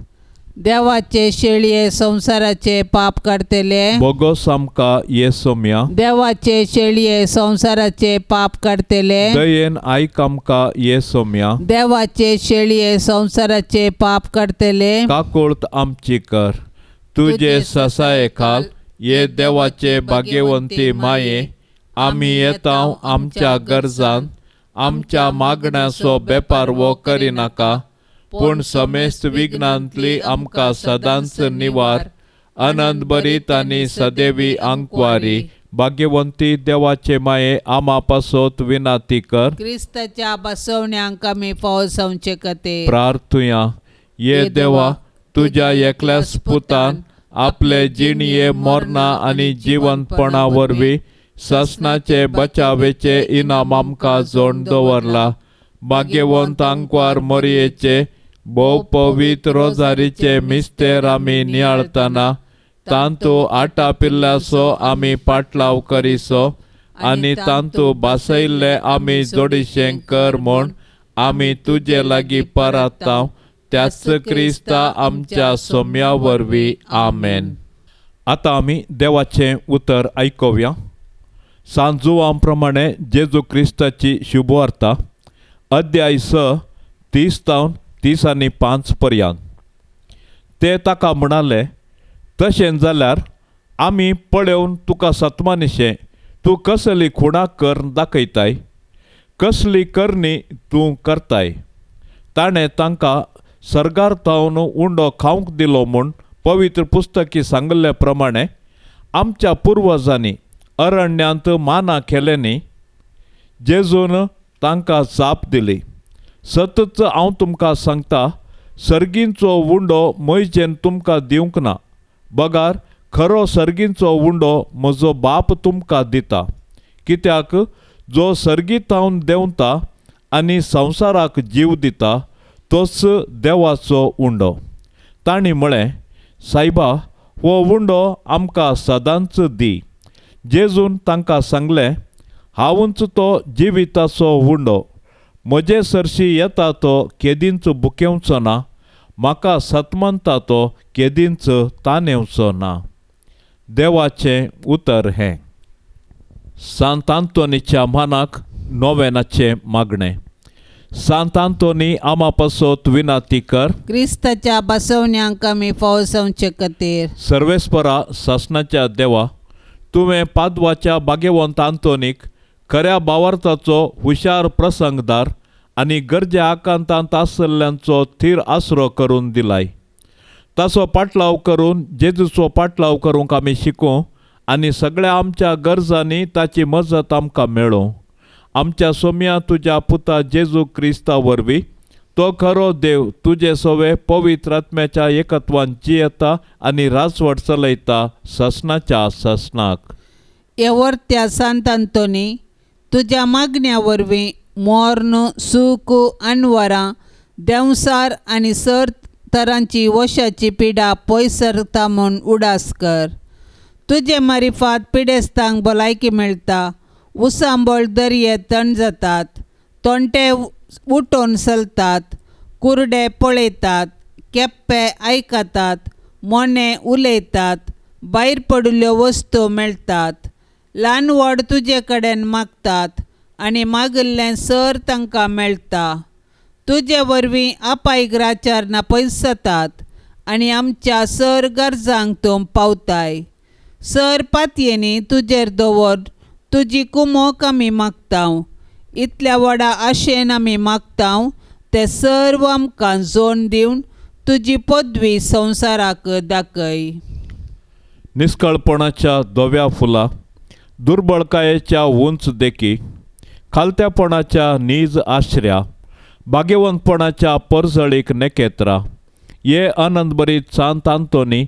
देवाचे शेळये संसाराचे पाप काडतले बोगोस आमकां ये सोम्या देवाचे शेळये संसाराचे पाप काडतले दयेन आयक आमकां ये सोम्या देवाचे शेळये संसाराचे पाप काडतले काकुळत आमची कर तुजे ससाये खाल ये देवाचे भाग्यवंती माये आमी येता आमच्या गरजान आमच्या मागण्याचो बेपारवो करिनाका पूण समेस्त विघ्नांतली आमकां सदांच निवार आनंद भरीत आनी सदैवी आंकवारी भाग्यवंती देवाचे माये आमा पासत विनाती कर क्रिस्ताच्या बसवण्यांक आमी फावो जावचे खातीर प्रार्थुया। ये देवा तुज्या एकल्याच पुतान आपले जिणये मरणा आनी जिवंतपणा वरवीं सासणाचे बचावेचे इनाम आमकां जोड दवरला। भाग्यवंत आंकवार मोरयेचे भोव पवित्र रोजारीचे मिस्तेर आमी नियाळतना तांतू आटा पिल्ल्याचो आमी पाटलाव करिसो आनी तांतू बासयल्ले आमी जोडीशें कर म्हूण आमी तुजे लागीं परातांव त्याच क्रिस्ता आमच्या सोम्या वरवीं आमेन। आतां आमी देवाचें उतर आयकुया। सांजुवां प्रमाणे जेजू क्रिस्ताची शुभवार्ता अध्याय 6 30 तावन 35 पर्यंत। ते ताका म्हणाले तशें जाल्यार आमी पळोवन तुका सतमानिशें तूं कसली खुणा करून दाखयताय कसली करणी तूं करताय। ताणें तांकां सर्गार थावन उंडो खावंक दिलो म्हूण पवित्र पुस्तकी सांगिल्ले प्रमाणे आमच्या पुर्वजांनी अरण्यांत माना केले न्ही। जेजून तांकां जाप दिली सतच हांव तुमकां सांगता, सर्गींचो उंडो म्हजेन तुमकां दिवंक ना, बगार खरो सर्गींचो उंडो म्हजो बाप तुमकां दिता. कित्याक जो सर्गीतावन देंवता आनी संवसाराक जीव दिता तोच देवाचो उंडो. तांणी म्हळें, सायबा, हो उंडो आमकां सदांच दी. जेजून तांकां सांगलें, हांवूच तो जिविताचो उंडो. म्हजे सरशी येता तो केदींच बुकेवचो ना, म्हाका सतमनता तो केदींच तानेवचो ना. देवाचें उतर हें. सांत आंतोनीच्या मानाक नोवेनाचें मागणें. सांत आंतोनी आमा पासत विनाती कर. क्रिस्ताच्या बसवण्यांक आमी फावो जावचे खातीर. सर्वेस्परा सासणाच्या देवा, तुवें पादवाच्या भाग्यवंत आंतोनीक खऱ्या भावार्थाचो हुशार प्रसंगदार आनी गरजे आकांतांत आसल्ल्यांचो थीर आसरो करून दिलाय. ताचो पाटलाव करून जेजूचो पाटलाव करूंक आमी शिकूं आनी सगळ्या आमच्या गरजांनी ताची मजत आमकां मेळूं. आमच्या सोम्या तुज्या पुता जेजू क्रिस्ता वरवीं, तो खरो देव तुजे सवे पवित्र आत्म्याच्या एकत्वान जियेता आनी राजवट चलयता ससनाच्या ससनाक. एवर्त्या सांत आंतोनी, तुज्या मागण्या वरवीं मोर्न, सूख, अनवरां, देंवसार आनी सर तरांची वशाची पिडा पयस सरता म्हूण उडास कर. तुजे मारिफात पिडेस्तांक भलायकी मेळटा, उसांबळ दर्ये तण जातात, तोंटे उठोवन चलतात, कुरडे पळयतात, केप्पे आयकतात, मोने उलयतात, भायर पडिल्ल्यो वस्तू मेळटात. ल्हान व्हड तुजे कडेन मागतात आनी मागिल्लें सर तांकां मेळटा. तुजे वरवीं आपायग्राचार ना पयस जातात आनी आमच्या सर गरजांक तूं पावताय. सर पातयेनी तुजेर दवर तुजी कुमोक आमी मागता. इतल्या व्हडा आशेन आमी मागता ते सर्व आमकां जोड दिवन तुजी पदवी संवसाराक दाखय. निस्कळपणाच्या धव्या फुलां, दुर्बळकायेच्या उंच देखी, खालत्यापणाच्या नीज आश्र्या, भाग्यवंतपणाच्या परजळीक नेकेत्रा, हे आनंदभरीत सांत आंतोनी,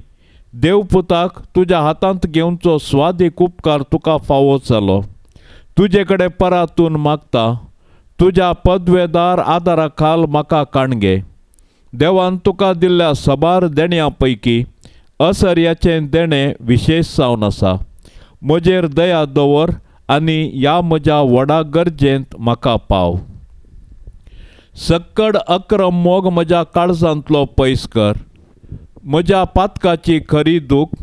देवपुताक तुज्या हातांत घेवचो स्वादीक उपकार तुका फावो जालो. तुजे कडेन परातून मागता, तुज्या पदवेदार आदारा खाल म्हाका काणगे. देवान तुका दिल्ल्या सबार देण्या पैकी असर्याचें देणें विशेश जावन आसा. म्हजेर दया दवर आनी ह्या म्हज्या व्हडा गरजेंत म्हाका पाव. सक्कड अक्रम मोग म्हज्या काळजांतलो पयस कर. म्हज्या पातकाची खरी दूख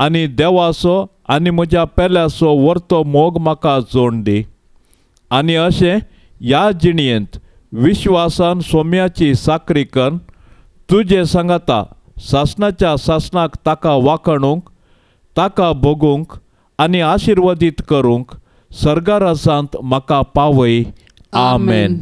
आनी देवाचो आनी म्हज्या पेल्याचो वर्तो मोग म्हाका जोड दी. आनी अशें ह्या जिणयेंत विश्वासान सोम्याची साकरी कर तुजे सांगाता सासणाच्या सासणाक ताका वाखणूंक, ताका भोगूंक आनी आशिर्वादीत करूंक सर्गारासांत म्हाका पावय. आमेन.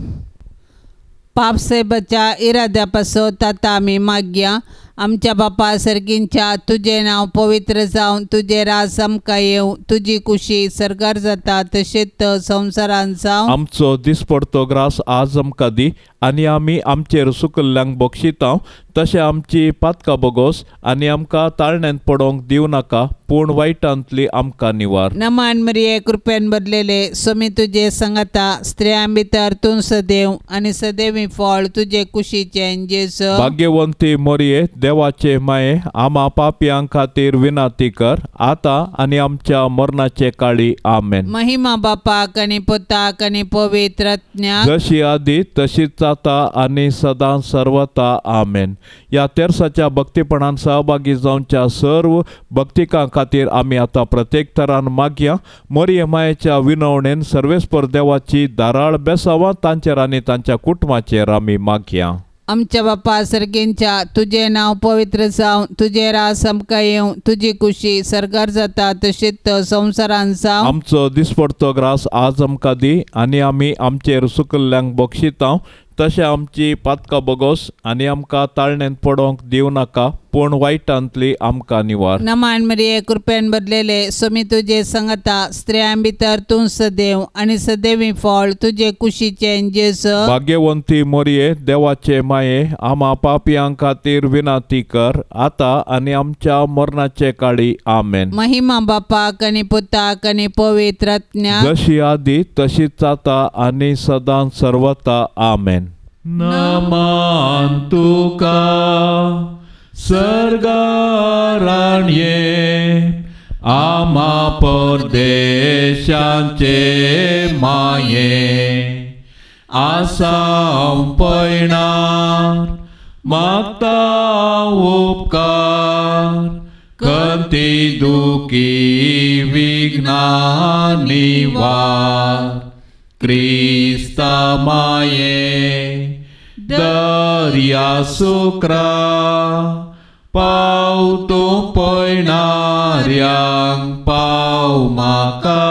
पापसेबाच्या इराद्या पासत आतां आमी मागया. आमच्या बापा सर्गींच्या, तुजें नांव पवित्र जावन तुजें राज आमकां येवं, तुजी कुशी सर्गार जाता तशेंच संवसारांत जावं. आमचो दिसपडतो ग्रास आज आमकां दी आनी आमी आमचेर सुकल्ल्यांक बक्षिता तशें आमची पातकां बोगोस आनी आमकां ताळण्यांत पडोवंक दिवं नाका, पूण वायटांतली आमकां निवार. नमान मरिये, कृपेन भरलेले, स्वामी तुजे संगता, स्त्रियां भितर तूं सदैव आनी सदैवी फळ तुजे कुशीचें जेजू. भाग्यवंती मरिये, देवाचे माये, आमा पापयां खातीर विनाती कर आतां आनी आमच्या मरणाचे काळी. आमेन. महिमा बापाक आनी पुताक आनी पवित्र आत्म्याक, जशी आदी तशीच आतां आनी सदां सर्वता. आमेन. ह्या तेर्साच्या भक्तीपणान सहभागी जावच्या सर्व भक्तिकां खातीर आमी आतां प्रत्येक तरान मागया. मरिये मायेच्या विनवणेन सर्वेस्पर देवाची धाराळ बेसावां तांचेर आनी तांच्या कुटुंबाचेर आमी मागया. आमच्या बापा सर्गींच्या, तुजें नांव पवित्र जावं, तुजें राज आमकां येवं, तुजी कुशी सर्गार जाता तशीच संवसारांत जावं. आमचो दिसपडतो ग्रास आज आमकां दी आनी आमी आमचेर सुकल्ल्यांक बक्षिता तशें आमची पातकां बोगोस आनी आमकां ताळण्यांत पडोवंक दिवं नाका, पूण वायटांतली आमकां निवार. नमान मरिये, कृपेन बदलेले, सोमी तुजे संगता, स्त्रियां भितर तूं सदैव आनी सदैवी फळ तुजे कुशीचें जेजू. भाग्यवंती मोरये, देवाचे माये, आमा पापयां खातीर विनंती कर, आतां आनी आमच्या मरणाचे काळी. आमेन. महिमा बापाक आनी पुताक आनी पवित्र आत्म्याक. जशी आदी तशीच आतां आनी सदां सर्वता. आमेन. नमान तुका सर्गाराणये, आमा परदेशांचे माये, आसाम पयणार मागता उपकार, कंती दुखी विघ्ना निवार, क्रिस्ता माये दर्या सुक्रा, पाव तूं पयणाऱ्यांक पाव म्हाका,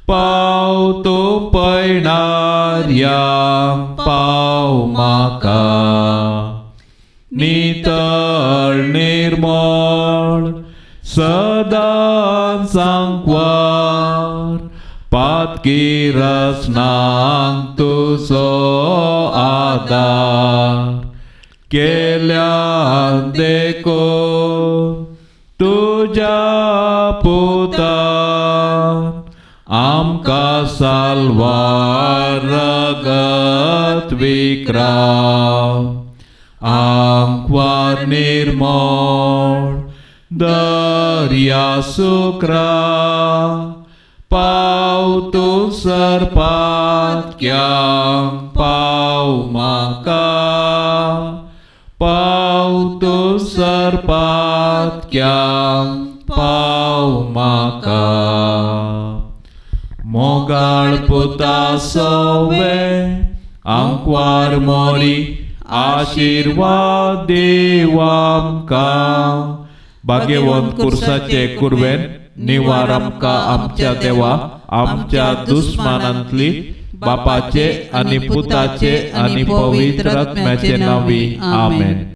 पाव तूं पयणाऱ्यांक पाव म्हाका. नितळ निर्मळ सदां सांकवार, पातकी रसनांक तुजो आदार, केल्या देखून तुज्या पुतान आमकां साल्वार रगत विक्राम, आंकवार निर्मळ दर्या सुक्रा, पाव तूं सरपातक्यांक पाव म्हाका, पाव तूं सरपातक्यांक पाव म्हाका. मोगाळ पुता सवे आंकवार मोरी, आशिर्वाद देव आमकां, भाग्यवंत कुर्साचे कुरवेन निवार आमकां आमच्या देवा आमच्या दुस्मानांतली, बापाचे आनी पुताचे आनी पवित्र आत्म्याचे नांवी. आमेन.